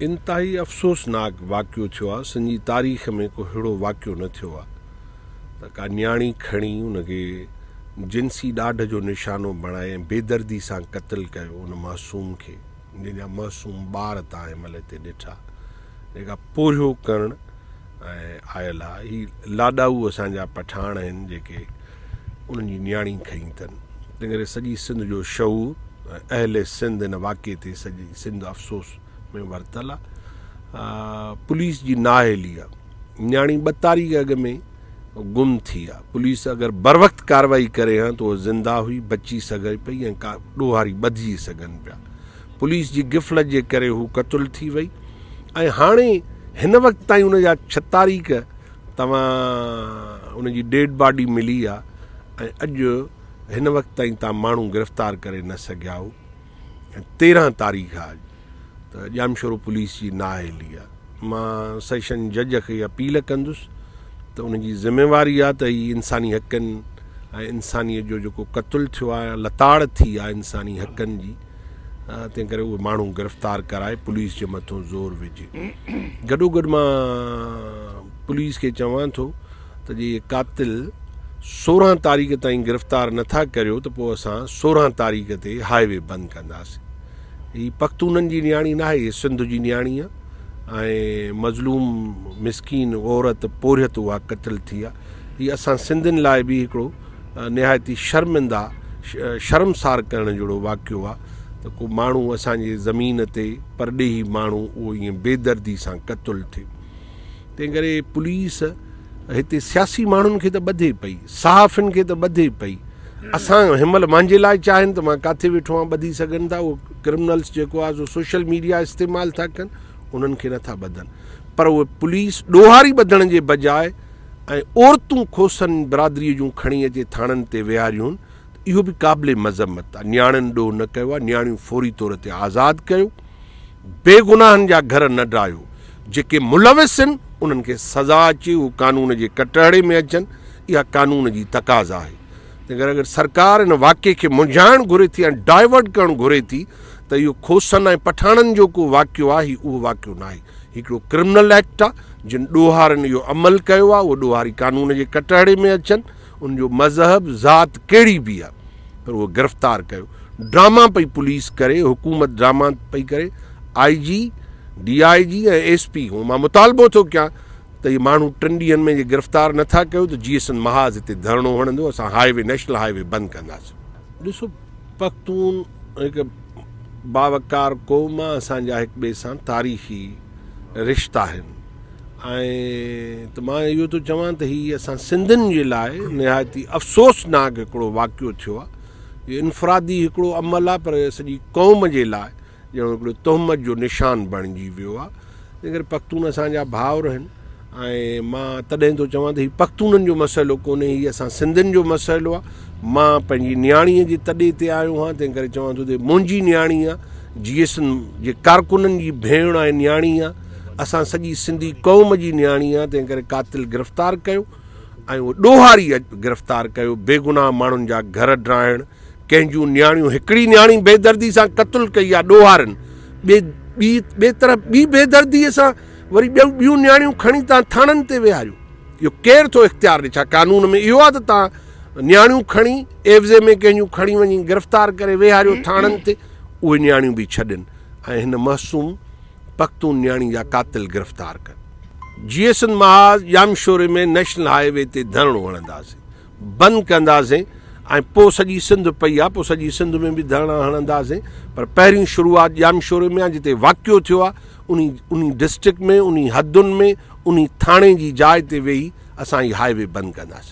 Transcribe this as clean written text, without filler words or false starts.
انتهائي افسوسناڪ واقعو ٿيو آهي سنڌ جي تاريخ ۾ ڪو اهڙو واقعو نه ٿيو آهي ته ڪا نياڻي کڻي ان کي جنسي ڏاڍ جو نشانو بڻائي ۽ بيدردي سان قتل ڪيو ان معصوم کي جنهن جا معصوم ٻار تان هن مهل هتي ڏٺا جيڪا پورهيو ڪرڻ ۽ آيل آ هي لاڏائو اسان جا پٺاڻ آهن جيڪي انهن جي نياڻي کنئي اٿن تنهن ڪري سڄي سنڌ جو شعور ۽ اهل سنڌ ان واقعي تي سڄي سنڌ افسوس ۾ ورتل آ پوليس جي نااهلي آ نياڻي ٻه تاريخ اڳ ۾ گم ٿي آ پوليس اگر بروقت ڪارروائي ڪري ها ته اها زنده هئي بچي سگهي پئي ۽ ڪا ڏوهاري ٻڌجي سگهن پيا پوليس جي غفلت جي ڪري هو قتل ٿي وئي ۽ هاڻي هن وقت تائين ان جا ڇهه تاريخ توهان ان جي ڊيڊ باڊي ملي آ ۽ اڄ هن وقت تائين توهان ماڻهو گرفتار ڪري نه سگهيا آهيو ۽ 13 تاريخ آ اڄ ته ڄامشورو پوليس جي نااهلي آ مان سيشن جج کي اپيل ڪندس ته ان جي ذميواري آ ته هي انساني حقن ۽ انسانيت جو جيڪو قتل ٿيو آ لتاڙ ٿي آ انساني حقن جي تنهن ڪري اهي ماڻهو گرفتار ڪرائي پوليس جي مٿو زور وجهي گڏو گڏ مان پوليس کي چوان ٿو ته جي قاتل 16 تاريخ تائين گرفتار نٿا ڪريو ته پوء اسان 16 تاريخ تي هاء وي بند ڪنداسين. هي پختونن جي نياڻي ناهي هي سنڌ جي نياڻي آ ۽ مظلوم مسڪين عورت پورهيت اها قتل ٿي آ. هي اسان سنڌين لاء به هڪڙو نهايت ئي شرمنده شرمسار ڪرڻ جهڙو واقعو آ ته ڪو ماڻهو اسان جي زمين تي پرڏيهي ماڻهو اهو ائين بيدردي سان قتل ٿئي. تنهن ڪري پوليس هتي سياسي ماڻهن کي ته ٻڌي پئي، صحافين کي ته ٻڌي پئي، اسان هن مهل مانجي لاء چاهين ته مان ڪاٿي ويٺو آهيان ٻڌي سگهن ٿا، اهو ڪرمنلس جيڪو آهي سو سوشل ميڊيا استعمال ٿا ڪن انهن کي نٿا ٻڌن پر اهي پوليس ڏوهاري ٻڌڻ جي بجاء ۽ عورتون کوسن برادري جون کڻي اچي ٿاڻن تي ويهاريون ته اهو به قابل مذمت آهي، نياڻين ڏوهه نه ڪيو آهي، نياڻيون فوري طور تي آزاد ڪيو. بيگناهن جا گهر نه ڊاهيو، جيڪي ملوث آهن انهن کي سزا اچي، هو قانون جي ڪٽهڙي ۾ اچن، اها قانون جي تقاضا آهي. تنهن ڪري اگر سرڪار ان واقعي کي منجهائڻ گهري ٿي ۽ ڊائيورٽ ڪرڻ گهري ٿي ته اهو کوسن ۽ پٺاڻن جو ڪو واقعو آهي، هي اهو واقعو ناهي، هي هڪڙو ڪرمنل ايڪٽ آهي، جن ڏوهارين اهو عمل ڪيو آهي اهي ڏوهاري قانون جي ڪٽهڙي ۾ اچن، ان جو مذهب، ذات ڪهڙي به آهي. پر اهو گرفتار ڪيو ڊراما پئي پوليس ڪري حڪومت ڊراما پئي ڪري I G D I G ۽ S P کان مان مطالبو ٿو ڪيان ته هي ماڻهو ٽن ڏينهن ۾ جي گرفتار نٿا ڪيو ته جي سنڌ محاذ هتي ڌرڻو هڻندو اسان high V national high V بند ڪنداسين. ڏسو پختون هڪ باوقار قوم آ اسان جا هڪ ٻئي سان تاريخي رشتا آهن ۽ ته مان اهو ٿو چوان ته هي اسان سنڌين جي لاء نهايت ئي افسوسناڪ هڪڙو واقعو ٿيو آهي هي انفرادي هڪڙو عمل آهي پر سڄي قوم جي لاء ڄڻ هڪڙو تهمت جو نشان بڻجي ويو آهي تنهن ڪري پختون اسان جا ڀائر آهن ۽ مان تڏهن ٿو چوان ته هي پختونن جو مسئلو ڪونهي هي اسان سنڌين جو مسئلو آهي مان پنهنجي نياڻيء جي تڏي تي آيو آهيان تنهن ڪري چوان ٿو ته منهنجي نياڻي آهي جي ايس جي ڪارڪنن جي ڀيڻ ۽ نياڻي آهي اسان سڄي سنڌي قوم جي نياڻي آهي تنهن ڪري قاتل گرفتار ڪيو ۽ اهو ڏوهاري گرفتار ڪيو بيگناهه ماڻهن جا گهر ڊاهڻ ڪنهن جون نياڻيون هڪڙي نياڻي بيدردي سان قتل ڪئي آهي ڏوهارين ٻي ٻي ٻي طرف ٻي بيدردي سان وري ٻيون ٻيون نياڻيون کڻي تان ٿاڻن تي ويهاريو اهو ڪير ٿو اختيار ڏي ڇا قانون ۾ اهو آهي ته تان نياڻيون کڻي عيوضي ۾ ڪنهن جون کڻي وڃي گرفتار ڪري ويهاريو ٿاڻن تي اهي نياڻيون به ڇڏين ۽ هن معصوم پختون نياڻي جا قاتل گرفتار ڪن. جيئي سنڌ محاذ ڄامشوري ۾ نيشنل هاء وي تي ڌرڻو هڻنداسين بند ڪنداسين ۽ پوء سڄي سنڌ پئي آ پوء سڄي سنڌ ۾ به ڌرڻا هڻنداسين پر پهرين شروعات ڄامشوري ۾ آ جتي واقعو ٿيو آ انهي انهي ڊسٽرڪٽ ۾ انهي حدن ۾ انهي ٿاڻي جي جاء تي ويهي اسان هي هاء وي بند ڪنداسين.